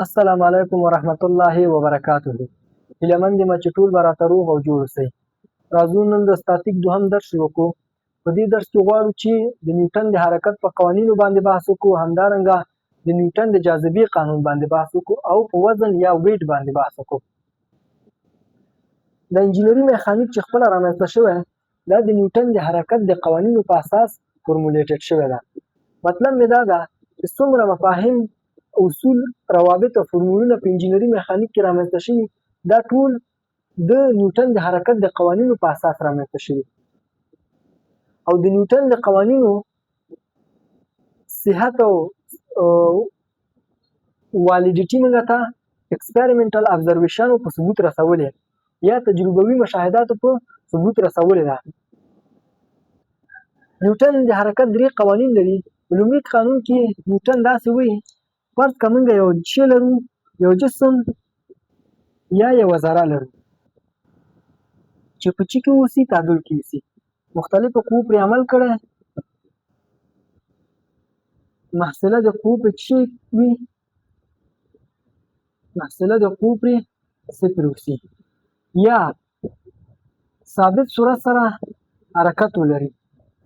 السلام علیکم ورحمت الله وبرکاته. هیله مند یم چې ټول به راته روغ او جوړ اوسئ. راځو نن د ستاتیک دوهم درس شروع کوو. په دې درس کې غواړو چې د نیوټن د حرکت په قوانینو باندې بحث وکړو، همدارنګه د نیوټن د جاذبې قانون باندې بحث وکړو او په وزن یا weight باندې بحث وکړو. د انجینري میخانیک چې خپله رامنځته شوی، دا د نیوټن د حرکت د قوانینو په اساس formulated شوی ده. مطلب مې دا ده چې څومره مفاهیم، اصول، روابط او فرمولونه په انجینري میخانیک کې رامنځته شوي، دا ټول د نیوټن د حرکت د قوانینو په اساس رامنځته شوي. او د نیوټن د قوانینو صحت او validity موږ ته experimental observation په ثبوت رسولې یا تجربوي مشاهداتو په ثبوت رسولې ده. نیوټن د حرکت درې قوانین لري. په لومړي قانون کې نیوټن داسې وایي: فرض که موږ یو شی لرو، یو جسم یا یوه ذره لرو چې په چی کې اوسي، تعادل کې اوسي، مختلفو قوو پرې عمل کړی، محصله د قوو په چی وي، محصله د قوو پرې صفر اوسي یا ثابت سرعت سره حرکت ولري،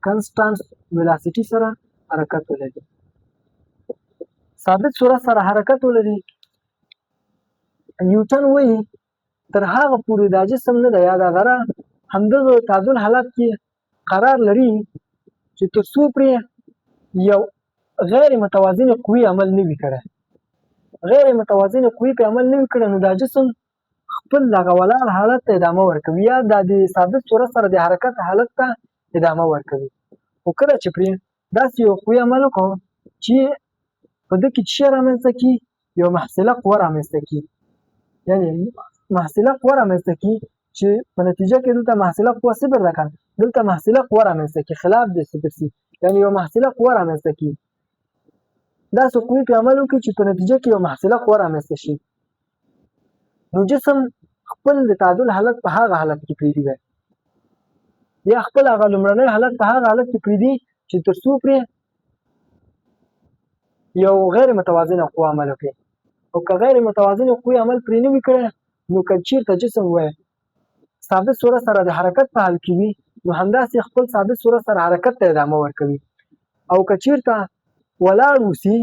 constant velocity سره حرکت ولري، ثابت سرعت سره حرکت ولري. نیوټن وایي تر هغه پورې دا جسم نه ده یا دا ذره همدغه تعادل حالت کې قرار لري چې تر څو پرې یو غیر متوازن قوي عمل نه وي کړی. غیر متوازن قوي په عمل نه وي کړی، نو دا جسم خپل دغه ولاړ حالت ته ادامه ورکوي یا دا د ثابت سرعت سره د حرکت حالت ته ادامه ورکوي. خو کله چې پرې داسې یو قوي عمل وکړو چې په ده کې څه رامنځته کړي، یو محصله قوه رامنځته کړي، یعنې محصله قوه رامنځته کړي چې په نتیجه کې دلته محصله قوه صفر ده، که دلته محصله قوه رامنځته کړي خلاف د صفر سي، یعنې یو محصله قوه رامنځته کړي، داسې قوې په عمل وکړي چې په نتیجه کې یو محصله قوه رامنځته شي، نو جسم خپل د تعادل حالت په هغه حالت کې پرېږدي یا خپل هغه لومړنی حالت په هغه حالت کې پرېږدي چې تر څو پرې یو غیر متوازنه قوه عمل وکړي. او که غیر متوازنه قوې عمل پرې نه وي کړی، نو که چیرته جسم وای ثابت سرعت سره د حرکت په حال کې وي، نو همداسې خپل ثابت سرعت سره حرکت ته ادامه ورکوي، او که چیرته ولاړ اوسي،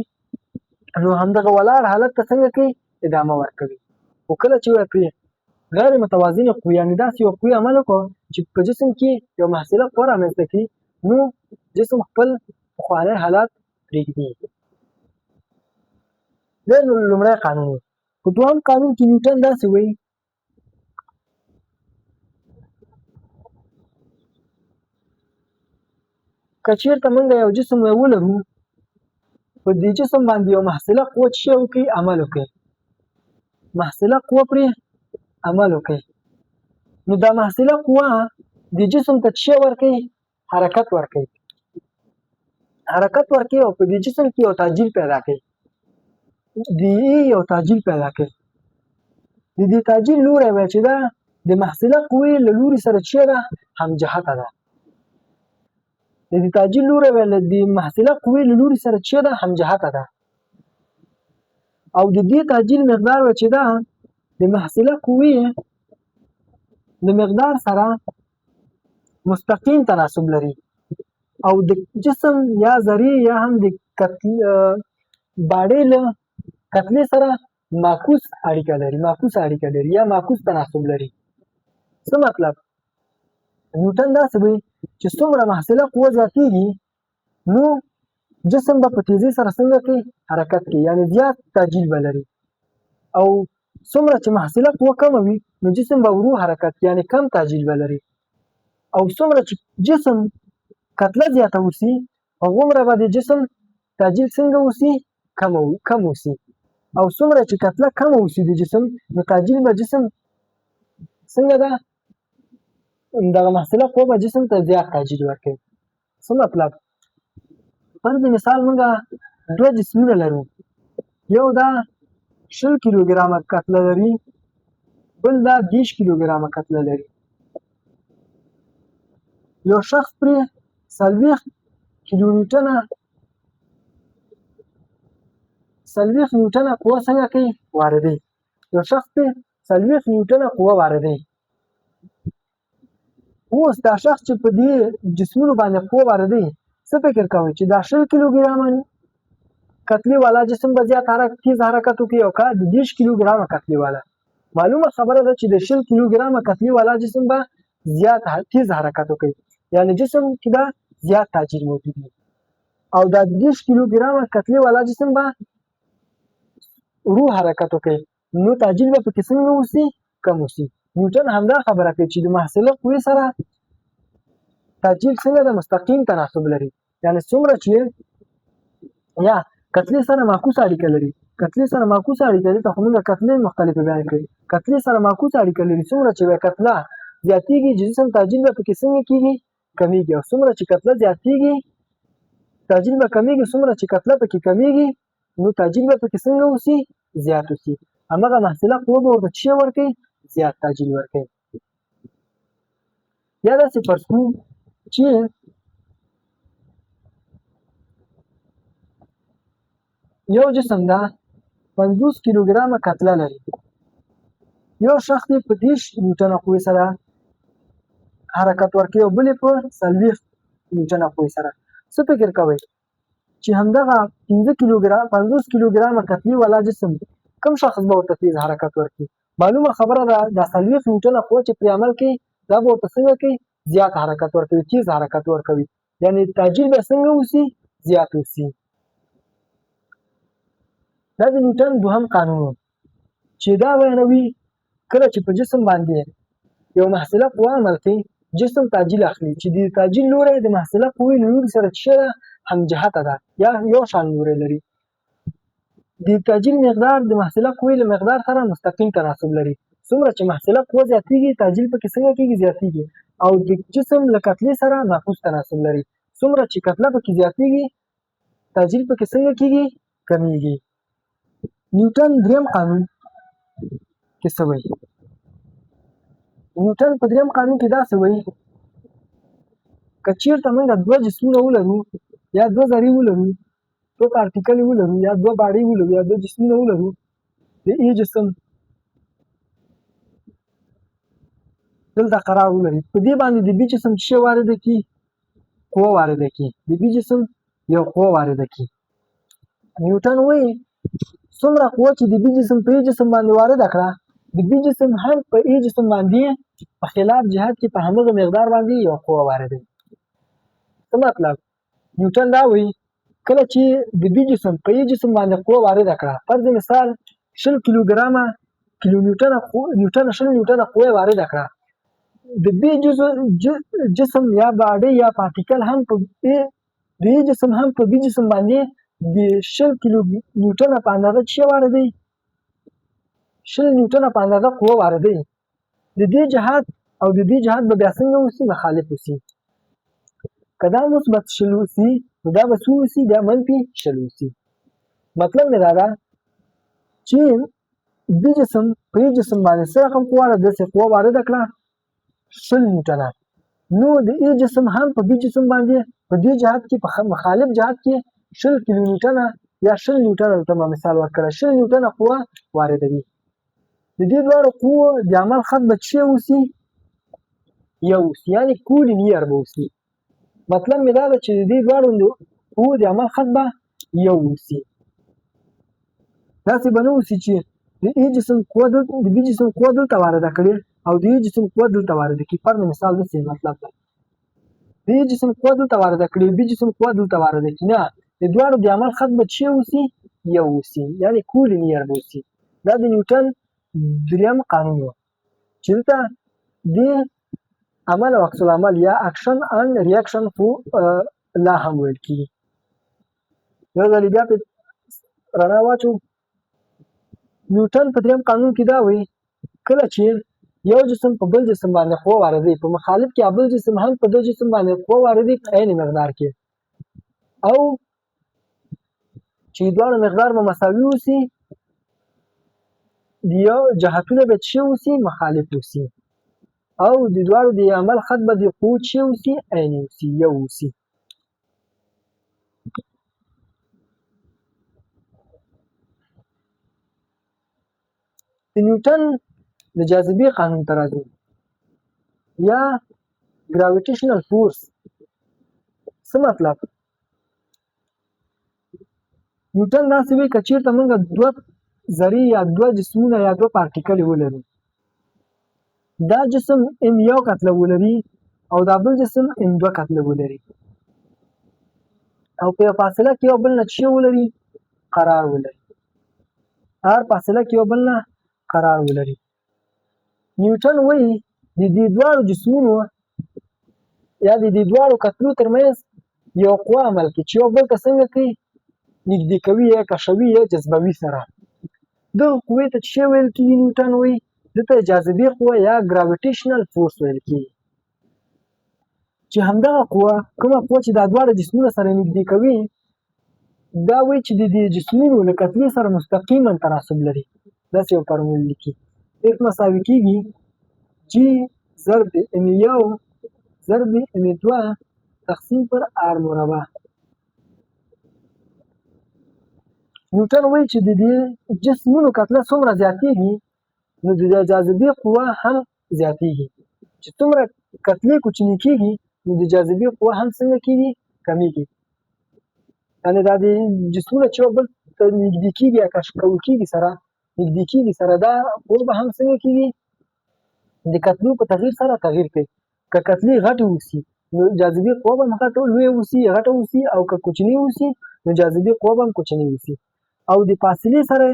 نو همدغه ولاړ حالت ته څنګه کوي، ادامه ورکوي. خو کله چې وای پرې غیر متوازنه قوه، یعنې داسې یو قوې عمل وکړو چې په جسم کې یو محصله قوه رامنځته کړي، نو جسم خپل پخوانی حالت پرېږدي. دا لومړی قانون و. په دوهم قانون کې نیوټن داسې وایي: که چیرته موږ یو جسم ولرو، په دې جسم باندې یو محصله قوه چې وکړي، عمل وکړي، محصله قوه پرې عمل وکړي، نو دا محصله قوه د جسم ته څه ورکوي؟ حرکت ورکوي، حرکت ورکوي او په دې جسم کې یو تعجیل پیدا کوي، د یو تعجیل پیدا کوي. د دې تعجیل لوری وایي چې دا د محصله قوې له لوري سره چیرې ده؟ همجهته ده. د دې تعجیل لوری وایي د محصله قوې له لوري سره چیرې ده؟ همجهته ده. او د دې تعجیل مقدار وایي چې دا د محصله قوې د مقدار سره مستقیم تناسب لري او د جسم یا ذرې یا هم د باډۍ له کتلې سره معکوس اړیکه لري، معکوس اړیکه لري یا معکوس تناسب لري. څه مطلب؟ نیوټن داسې وایي چې څومره محصله قوه زیاتېږي، نو جسم به په تیزۍ سره څنګه کوي؟ حرکت کوي، یعنې زیات تعجیل به لري. او څومره چې محصله قوه کمه وي، نو جسم به ورو حرکت کوي، یعنې کم تعجیل به لري. او څومره چې جسم کتله زیاته اوسي، هغومره به د جسم تعجیل څنګه اوسي؟ کم اوسي. او څومره چې کتله کمه اوسي د جسم، نو تعجیل به جسم څنګه ده؟ دغه محصله قوه به جسم ته زیات تعجیل ورکوي. څه مطلب؟ فرض مثال موږ دوه جسمونه لرو، یو دا 20 کیلوګرامه کتله لري، بل دا 30 کیلوګرامه کتله لري. یو شخص پرې 40 کیلونیوټنه 40 نیوټنه قوه څنګه کوي؟ واردوي. یو شخص پې 40 نیوټنه قوه واردوي. اوس دا شخص چې په دې جسمونو باندې قوه واردوي، څه فکر کوئ چې دا 20 کیلوګرامه کتلې والا جسم به زیات تیز حرکت وکړي او که د 30 کیلوګرامه کتلې والا؟ معلومه خبره ده چې د 20 کیلوګرامه کتلې والا جسم به زیات تیز حرکت وکړي، یعنی جسم کې به زیات تاجیل موجود وي، او دا 30 کیلوګرامه کتلې والا جسم به ورو حرکت وکړي، نو تاجیل به پکې څنګه اوسي؟ کم اوسي. نیوټن همدا خبره کوي چې د محصله قوې سره تاجیل څنګه د مستقیم تناسب لري، یعنی څومره چې یا کتلې سره معکوسه اړیکه لري، کتلې سره معکوسه اړیکه لري، ته خو موږ کتلې مختلفې بیان کړې، کتلې سره معکوسه اړیکه لري، څومره چې به کتله زیاتېږي جسم تاجیل به پکې څنګه کېږي؟ کمیږي. او څومره چې کتله زیاتېږي تاجیل به کمیږي، څومره چې کتله پکې کمیږي نو تاجیل به پکې څنګه اوسي؟ زیات اوسي. همغه محصله قوه به ورته څه ورکوي؟ زیات تاجیل ورکوي. یا داسې فرض کړو چې یو جسم دا 50 کیلوګرامه کتله لري، یو شخص یې په 30 نیوټنه قوې سره حرکت ورکوي او بل یې په 40 نیوټنه قوې سره. څه فکر کوئ چې همدغه 50 کیلوګرامه کتلې والا جسم کوم شخص به ورته تیز حرکت ورکړي؟ معلومه خبره ده دا 40 نیوټنه قوه چې پرې عمل کوي دا به ورته څنګه کوي؟ زیات حرکت ورکوي، تیز حرکت ورکوي، یعنی تاجیل به څنګه اوسي؟ زیات اوسي. دا د نیوټن دوهم قانون و چې دا بیانوي کله چې په جسم باندې یو محصله قوه عمل کوي جسم تاجیل اخلي، چې د تاجیل لوری د محصله قوې له لوري سره څه ده؟ همجهته ده یا یو شان لوری لري. د تاجیل مقدار د محصله قوې له مقدار سره مستقیم تناسب لري، څومره چې محصله قوه زیاتېږي تاجیل پکې څنګه کېږي؟ زیاتېږي. او د جسم له کتلې سره معکوس تناسب لري، څومره چې کتله پکې زیاتېږي تاجیل پکې څنګه کېږي؟ کمیږي. نیوټن دریم قانون کې څه وایي؟ نیوټن په دریم قانون کې داسې وایي که چیرته موږ دوه جسمونه ولرو یا دوه ذرې ولرو، دوه پارټیکلې ولرو یا دوه باډۍ ولرو یا دوه جسمونه ولرو، د ای جسم دلته قرار ولري، په دې باندې د بي جسم څه شی وارده کړي؟ قوه وارده کړي، د بي جسم یو قوه وارده کړي. نیوټن وایي څومره قوه چې د بي جسم په ای جسم باندې وارده کړه، د بي جسم هم په ای جسم باندې په خلاف جهت کې په همغه مقدار باندې یو قوه واردوي. څه مطلب؟ نیوټن دا وایي کله چې د بي جسم په ای جسم باندې قوه وارده کړه، فرض مثال 20 کیلوګرامه کیلو نیوټنه 20 نیوټنه قوه وارده کړه، د بي جسم یا باډۍ یا پارټیکل هم په د ای جسم هم په بي جسم باندې د 20 کیلو نیوټنه په اندازه څه واردوي؟ 20 نیوټنه په اندازه قوه واردوي. د دې جهت او د دې جهت به بیا څنګه اوسي؟ مخالف اوسي. که دا مثبت 20 اوسي نو دا به څه اوسي؟ بیا منفي 20 اوسي. مطلب مې دا ده چې بي جسم په ای جسم باندې څه رقم قوه وارده، داسې قوه وارده کړه 20 نیوټنه، نو د ای جسم هم په بي جسم باندې په دې جهت کې په مخالف جهت کې 20 کیلو نیوټنه یا 20 نیوټنه دلته ما مثال ورکړی، 20 نیوټنه قوه واردوي. د دې دواړو قوو د عمل خط به څه اوسي؟ یو اوسي، یعنې کولینیر به اوسي. مطلب مې دا ده چې د دې دواړو قوو د عمل خط به یو اوسي، داسې به نه اوسي چې د ای جسم قوه دلته د بي جسم قوه دلته وارده کړي او د ای جسم قوه دلته وارده کړي. فرض مثال داسې مطلب ده، د ای جسم قوه دلته وارده کړي، بي جسم قوه دلته وارده کړي، نه، د دواړو د عمل خط به څه اوسي؟ یو اوسي، یعنې کولینیر به اوسي. دا د نیوټن دریم قانون و چې دلته د عمل او عکس العمل یا action and reaction خو لا هم ویل کېږي. یو ځل بیا پرې رڼا واچو. نیوټن په دریم قانون کې دا وایي کله چې یو جسم په بل جسم باندې قوه واردوي، په مخالف کې بل جسم هم په دې جسم باندې قوه واردوي په عین مقدار کې، او چې دواړو مقدار به مساوي اوسي، د یو جهتونه به څه اوسي؟ مخالف اوسي، او د دواړو د عمل خط به د قوو څه اوسي؟ عین اوسي، یو اوسي. د نیوټن د جاذبې قانون ته راځو یا gravitational force. څه مطلب؟ نیوټن داسې وایي که چېرته موږ دوه ذرې یا دوه جسمونه یا دوه پارټیکلې ولرو، دا جسم ام یو کتله ولري او دا بل جسم ام دوه کتله ولري او په یو فاصله کې یو بل نه څه ولري؟ قرار ولري. هر فاصله کې یو بل نه قرار ولري. نیوټن وایي د دې دواړو جسمونو یا د دې دواړو کتلو ترمنځ یو قوه عمل کوي چې یو بل ته څنګه کوي؟ نږدې کوي یې، کشوي یې، جذبوي سره. دغه قوې ته څه ویل کېږي؟ نیوټن وایي ده ته جاذبې قوه یا gravitational force ویل کېږي، چې همدغه قوه کومه قوه چې دا دواړه جسمونه سره نږدې کوي، دا وایي چې د دې جسمونو له کتلې سره مستقیما تناسب لري. داسې یو فارمول لیکي: F مساوي کېږي G ضرب ام یو ضرب ام دوه تقسیم پر R مربع. نیوټن وایي چې د دې جسمونو کتله څومره زیاتېږي نو د جاذبې قوه هم زیاتېږي، چې څومره کتلې کوچنۍ کېږي نو د جاذبې قوه هم څنګه کېږي؟ کمېږي. یعنې دا د جسمونه چې یو بل ته نږدې کېږي یا کش کول کېږي سره نږدې کېږي سره، دا قوه به هم څنګه کېږي؟ د کتلو په تغییر سره تغییر کوي. که کتلې غټې اوسي نو جاذبې قوه به هم غټه لویه اوسي، غټه اوسي، او که کوچنۍ اوسي نو جاذبې قوه به هم کوچنۍ اوسي. او د فاصلې سره،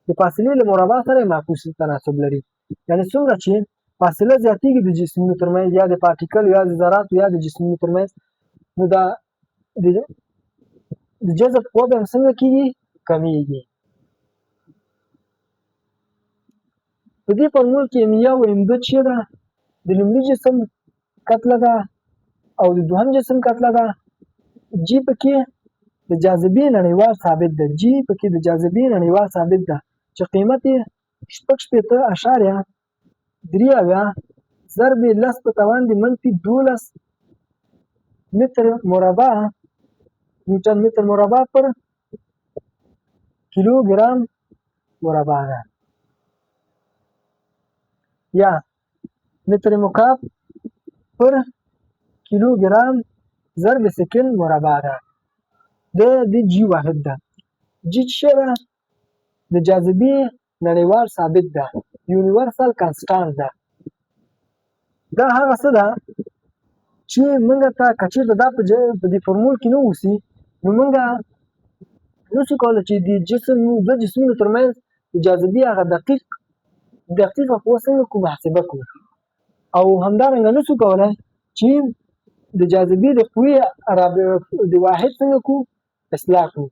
د فاصلې له مربع سره معکوس تناسب لري. یعنې څومره چې فاصله زیاتېږي د جسمونو ترمنځ یا د پارټیکل یا د ذراتو یا د جسمونو ترمنځ، نو دا د جذب قوه به هم څنګه کېږي؟ کمېږي. په دې فارمول کې ام یو ام دوه چې ده د لومړي جسم کتله ده او د دوهم جسم کتله ده. جی پکې د جاذبې نړیوال ثابت ده، جی پکې د جاذبې نړیوال ثابت ده چې قیمت یې 66.73 ضرب 10 په توان د -12 متر مربع نیوټن متر مربع پر کیلوګرام مربع ده، یا متر مکعب پر کیلوګرام ضرب سکند مربع ده. د جی واحد ده. جی څه ده؟ د جاذبې نړیوال ثابت ده، universal constant ده. دا هغه څه ده چې موږ ته که چېرته دا په دې فورمول کې نه اوسي نو موږ نشو کولی چې د جسم دوه جسمونو ترمنځ د جاذبې هغه دقیقه قوه څنګه کړو، محاسبه کړو. او همدارنګه نشو کولی چې د جاذبې د قوې د واحد څنګه کړو، اصلاح کړو.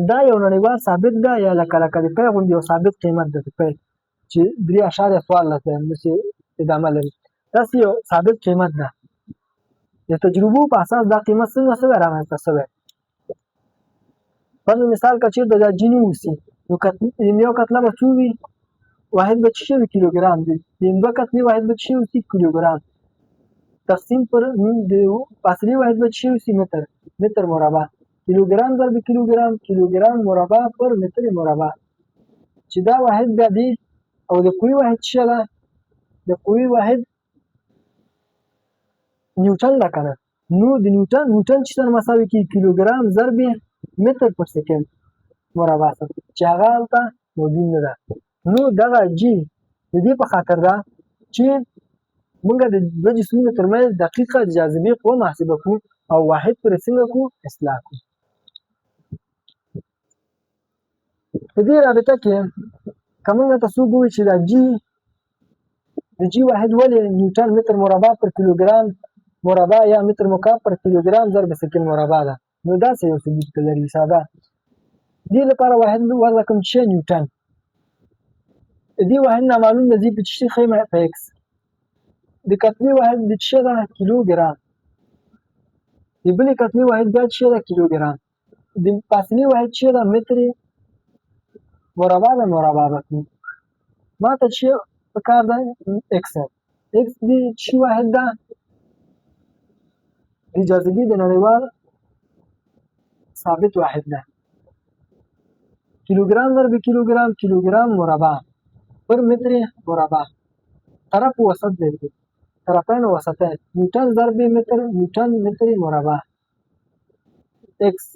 دا یو نړیوال ثابت ده، یا لکه د پی غوندې یو ثابت قیمت ده د پی چې 3.14 ده، همداسې ادامه لري. داسې یو ثابت قیمت ده. د تجربو په اساس دا قیمت څنګه سوی رامنځته سوی. فرض مثال که چېرته دا جی نه اوسي نو یو کتله به څو وي؟ واحد به څه وي؟ کیلوګرام دی. د دوه کتلې واحد به څه اوسي؟ کیلوګرام. تقسیم پر د فاصلې واحد به څه اوسي؟ متر، متر مربع. کیلوګرام ضرب کیلوګرام، کیلوګرام مربع پر متر مربع، چې دا واحد بیا دی. او د قوې واحد څه ده؟ د قوې واحد نیوټن ده که نه؟ نو د نیوټن چې سره مساوي کېږي کیلوګرام ضرب متر پر سکند مربع سره، چې هغه هلته موجود نه ده. نو دغه جی د دې په خاطر ده چې موږ د دوه جسمونو ترمنځ دقیقه جاذبې قوه محاسبه کړو او واحد پرې څنګه کړو، اصلاح کړو. په دې رابطه کې که موږ ته څوک ووایي چې دا جی د جی واحد ولې نیوټن متر مربع پر کیلوګرام مربع یا متر مکعب پر کیلوګرام ضرب سکند مربع ده، نو داسې یو ثبوت لري ساده. دې لپاره واحد وضع کوم چې نیوټن. دې واحد نامعلوم ده، زه په څه ښیم؟ په ایکس. د کتلې واحد د څه ده؟ کیلوګرام. د بلې کتلې واحد بیا څه ده؟ کیلوګرام. د فاصلې واحد څه ده؟ متر مربع ده، مربع به کړو. ما ته چې پکار ده ایکس. ایکس د څه واحد ده؟ د جاذبې د نړیوال ثابت واحد ده. کیلوګرام ضرب کیلوګرام، کیلوګرام مربع. پر متر مربع. طرف وسط دی کې، طرفین وسطین، نیوټن ضرب متر، نیوټن متر مربع ایکس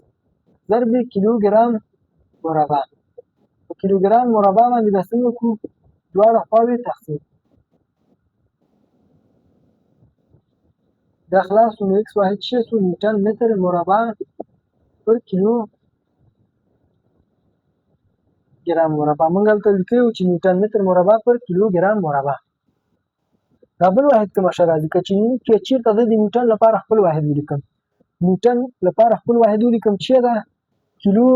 ضرب کیلوګرام مربع. په کیلوګرام مربع باندې بیا څنګه کړو؟ دواړه خواوې تقسیم. دا خلاص شو، نو ایکس واحد څه شو؟ نیوټن متر مربع پر کیلو ګرام مربع. موږ هلته لیکلي وو چې نیوټن متر مربع پر کیلو ګرام مربع. دا بل واحد کومه ښه راځي؟ که چېرته زه د نیوټن لپاره خپل واحد ولیکم، نیوټن لپاره خپل واحد ولیکم چې ده کیلو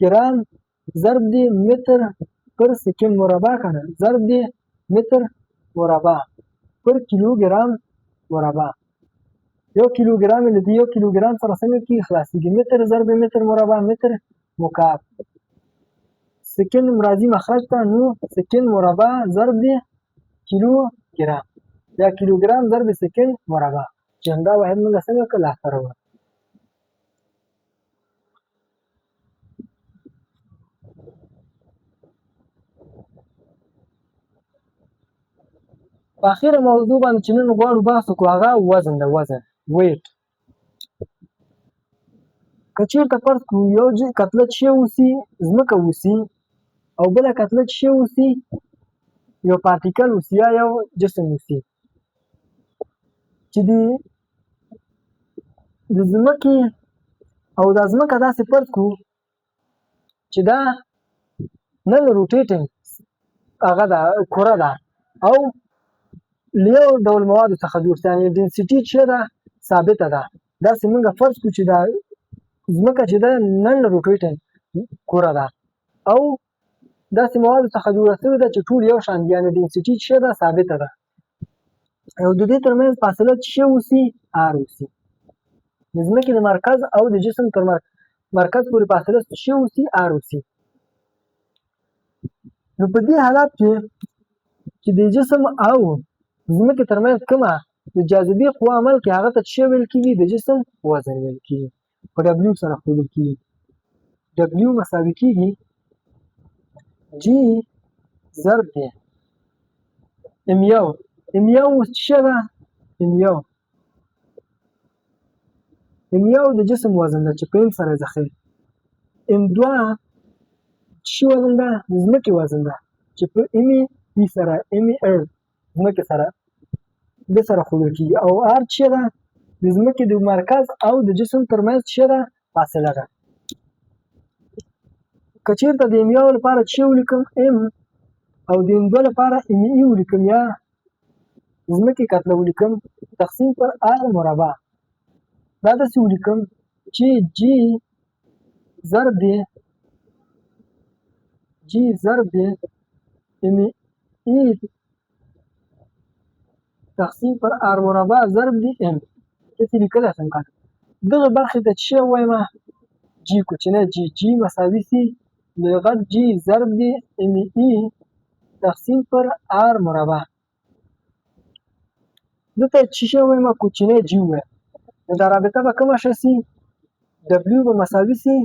ګرام ضرب دی متر پر سکند مربع که نه، ضرب دی متر مربع پر کیلو ګرام مربع. یو کیلو ګرام له دې یو کیلو ګرام سره څنګه کېږي؟ خلاصېږي. متر ضرب متر مربع متر مکعب. سکند راځي مخرج ته، نو سکند مربع ضرب دی کیلو ګرام یا کیلو ګرام ضرب سکند مربع، چې همدا واحد موږ څنګه کړ لاسته راوړ. په اخیره موضوع باندې چې نن غواړو بحث وکړو هغه وزن ده، وزن ویټ. که چېرته فرض کړو یو کتله چې اوسي ځمکه اوسي او بله کتله چې اوسي یو پارټیکل اوسي یا یو جسم اوسي، چې د ځمکې او دا ځمکه داسې فرض کړو چې دا نن روټیټینګ هغه ده، کره ده او له یو ډول موادو څخه جوړ شوی، یعنې ډینسټي چې ده ثابته ده. داسې موږ فرض کړو چې دا ځمکه چې ده نن روټیټینګ کره ده او داسې موادو څخه جوړه شوې ده چې ټول یو شان دي، یعنې ډینسټي چې ده ثابته ده او د دې ترمنځ فاصله چې اوسي آر اوسي. د ځمکې د مرکز او د جسم تر مرکز پورې فاصله چې اوسي آر اوسي. نو په دې حالت کې چې د جسم او ځمکې ترمنځ کومه د جاذبې قوه عمل کوي هغه ته څه ویل کېږي؟ د جسم وزن ویل کېږي، په ډبلیو سره ښودل کېږي. ډبلیو مساوي کېږي جی ضرب دی ام یو. ام یو اوس څه ده؟ ام یو، ام یو د جسم وزن ده چې په ام سره ځخوي. ام دوه څه وزن ده؟ د ځمکې وزن ده چې په ام ای سره، ام ار ځمکې سره د سره ښودل کېږي. او آر څه ده؟ د ځمکې د مرکز او د جسم ترمنځ څه ده؟ فاصله ده. که چېرته د ام یو لپاره څه ولیکم ام او د ام دوه لپاره ام ای ولیکم یا ځمکې کتله ولیکم تقسیم پر آر مربع، دا داسې ولیکم چې جی ضرب دی، جی ضرب دی ام ای تقسیم پر آر مربع ضرب دی ام، داسې لیکلی شم که نه. دغه برخې ته څه وایم؟ جی کوچنی جی، جی مساوي سي د غټ جی ضرب دی ام ای تقسیم پر آر مربع. دلته څه شی وایم؟ کوچنی جی ووایم. نو دا رابطه به کومه ښه سي؟ ډبلیو به مساوي سي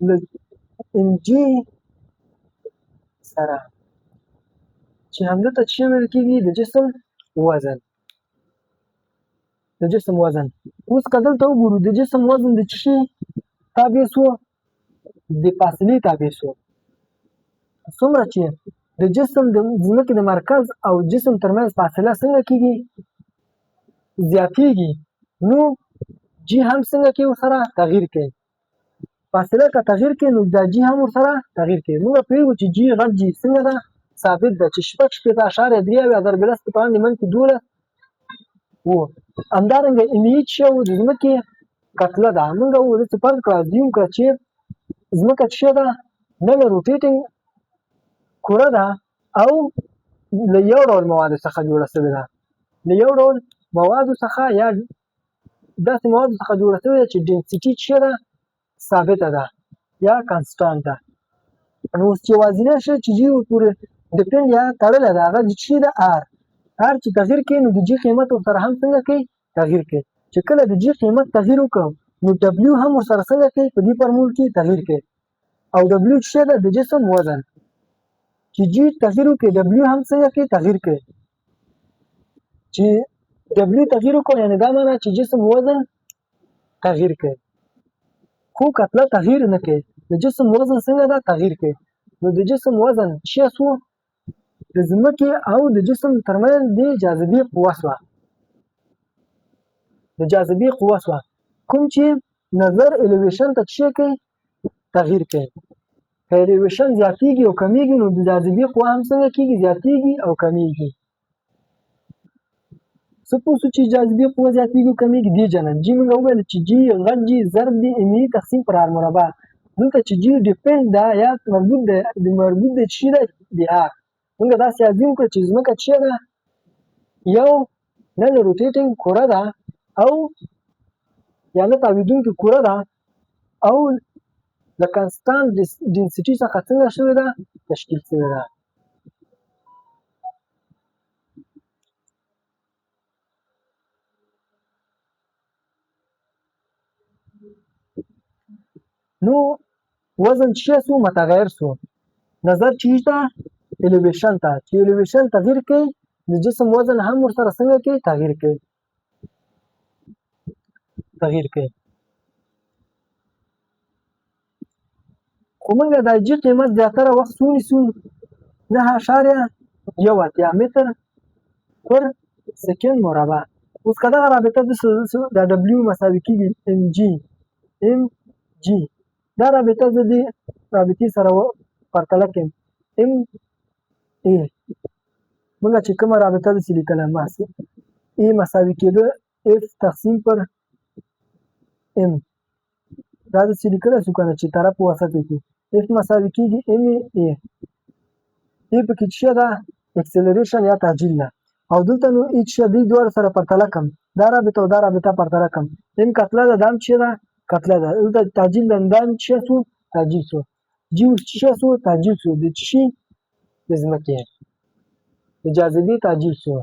له ام جی سره، چې همدلته څه ویل کېږي؟ د جسم وزن. د جسم وزن اوس که دلته وګورو د جسم وزن د څه شي تابع سو؟ د فاصلې تابع سو. څومره چې د جسم د ځمکې د مرکز او جسم ترمنځ فاصله څنګه کېږي؟ زیاتېږي، نو جی هم څنګه کوي؟ ورسره تغییر کوي. فاصله که تغییر کوي نو دا جی هم ورسره تغییر کوي. موږ پوهېږو چې جی غټ جی څنګه ده؟ ثابت ده چې 66.73 ضرب لس په توان د منفي 12 و. همدارنګه ام ای چې و د ځمکې کتله ده. موږ داسې فرض کړه، ازیوم کړه چې ځمکه څه ده؟ نن روټیټینګ کره ده او له یو ډول موادو څخه جوړه شوې ده، له یو ډول موادو څخه یا داسې موادو څخه جوړه شوې ده چې ډینسټي څه ده؟ ثابته ده یا کانسټانټ ده. نو اوس چې یوازینی شی چې جی ورپورې ډیپینډ یا تړلی ده هغه چې ده آر. آر چې تغییر کوي نو د جی قیمت ورسره هم څنګه کوي؟ تغییر کوي. چې کله د جی قیمت تغییر وکړو نو ډبلیو هم ورسره څنګه کوي؟ په دې فرمول کې تغییر کوي. او ډبلیو څه ده؟ د جسم وزن. چې جی تغییر وکړي، ډبلیو هم څنګه کوي؟ تغییر کوي. چې ډبلیو تغییر وکړو، یعنې دا معنا چې جسم وزن تغییر کوي، خو کتله تغییر نه کوي. د جسم وزن څنګه ده؟ تغییر کوي. نو د جسم وزن چې سو، د ځمکې او د جسم ترمنځ د جاذبې قوه سوه، د جاذبې قوه سوه، کوم چې نظر elevation ته څه کوي؟ تغییر کوي. که elevation زیاتیږي او کمیږي، نو د جاذبې قوه هم څنګه کیږي؟ زیاتیږي او کمیږي. څه پوه سو چې جاذبې قوه زیاتیږي او کمیږي؟ دې جنه جی موږ وویل چې جی غټ جی ضرب دی ام ای تقسیم پر آر مربع. دلته چې جی depend ده یا مربوط ده، د مربوط دی چې ده د آر. موږ داسې assume کړو چې ځمکه چې ده یو non rotating کره ده او یا نه تاوېدونکې کره ده، او له constant density څخه څنګه شوې ده؟ تشکیل شوې ده. نو وزن چې سو؟ متغیر سو. نظر چې ته elevation ته، چې elevation تغییر کوي، د جسم وزن هم ورسره څنګه کوي؟ تغییر کوي، تغییر کوي. خو موږ د جی قیمت زیاتره وخت څو نیسو؟ 9.81 متر پر سکند مربع. اوس که دغه رابطه د ډبلیو مساوي کېږي ام جی، ام جی، دا رابطه زه دې رابطې سره پرتله کړم، ام ای، موږ چې کومه رابطه داسې لیکله، ای مساوي کېده اف تقسیم پر ام، دا داسې لیکلی سو که نه چې طرف وسط یې کړو، اف مساوي کېږي ام ای، ای پکې څه ده؟ acceleration یا تعجیل ده. او دلته نو ای چې دې دواړو سره پرتله کړم، دا رابطه او دا رابطه پرتله کړم، ام کتله ده، دا هم څه ده؟ کتله ده. دلته تعجیل ده، دا هم څه سو؟ تعجیل سو. جی اوس څه سو؟ تعجیل سو. د څه؟ د ځمکې د جاذبې تعجیل سو.